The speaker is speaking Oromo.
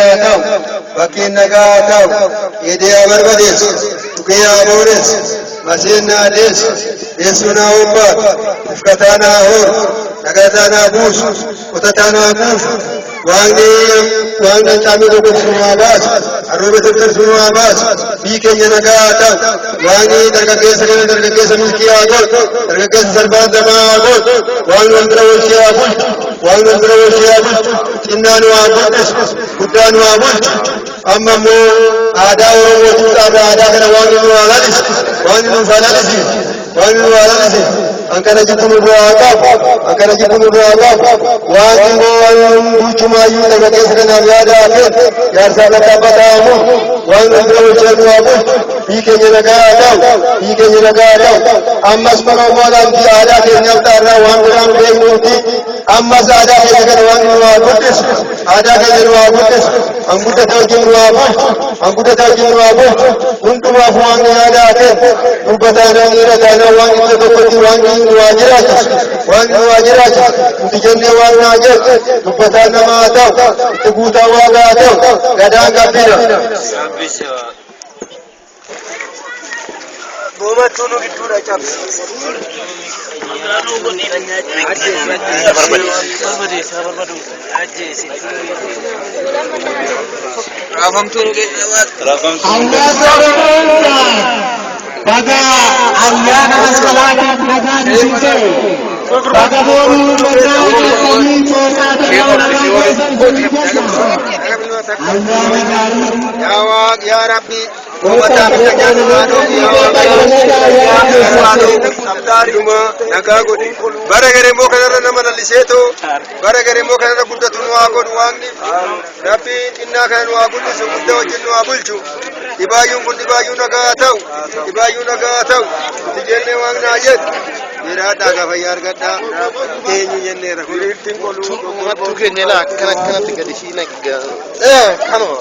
Haa ta'u, bakkeen nagaa haa ta'u, eedee haa barbadeessu, dhukee haa booressu, maseen naa deessu, deessuu naa hobbaatu, ifkataa naa horu, nagataa naa buusu, qotataa naa kuusu, waaqni waaqni hancaamii gogogsu nu haa baasu, arroobe tortorsu nu haa baasu, biyyi keenya nagaa haa ta'u, waaqni dargaggeessa kana dargaggeessa milkii haa godhu, dargaggeessa sarbaan damaa haa godhu, waaqni wal bira oolchee haa bulchu, waaqni wal bira oolchee haa bulchu, xinnaa nu haa guddisu, guddaa nu haa bulchu. Amma immoo aadaa Oromoo tuudhaarra aadaa kana waaqni nu haa lalisu, waaqni nuuf haa lalisiisu, waaqni nu haa lalisiisu. An kana jibbu nurraa haa qabu, an kana jibbu nurraa haa qabu. Waaqni immoo waan bulchumaayyuu dargaggeessa kanaaf yaada haa kennu, jaarsaaf akka abbaa ta'amu, waaqni wal bira oolchee nu haa bulchu. Biyyi keenya nagaa haa ta'u, biyyi keenya nagaa haa ta'u. Ammas Oromoodhaan aadaa keenyaaf ta'arraa waan biraan beeknuuti. Ammas aadaa keenya kana waan nu haa guddisu, aadaa keenya nu haa guddisu, an guddata wajjin nu haa bulchu, an guddata wajjin nu haa bulchu. Hundumaaf waan yaada haa kennu, durba taanaan dhiira taanaan waan iddoo tokkotti waan nu haa jiraachisu, waan nu haa jiraachisu. Nuti jennee waan naa jedhu, dubbataan nama haa ta'u, itti guutaa waaqa haa ta'u, gadaan gabbina. Goomattuu nu gidduudha cabse. Raafamtuu nu keessa baatu. Hawaasa Oromoo baga ayyaana masqalaatiin nagaan isin ga'e. Baga booruu nagaa keessanii coosaa ta'aa nagaa keessan isin jenna. Ayyaana gaarii. Yaa Waaq, yaa Rabbi, uummataaf isa nyaannu haa ta'u, yaa Waaqayyo, dhuma nagaa godhi. Bara garee immoo kanarra nama lalliseetoo, bara garee immoo kanarra guddatu nu haa godhu Waaqni. Rabbi xinnaa kana nu haa guddisu, guddaa wajjin nu haa bulchu. Dhibaayyuun kun dhibaayyuu nagaa haa ta'u, dhibaayyuu nagaa haa ta'u. Nuti jennee Waaqni haa jedhu. Jiraadhaa gaafa fayyaa argadhaa. Eenyu jenneera kun. Mattuu keenya ilaa akkana akkanatti gadi ishii nagga. Kanuma.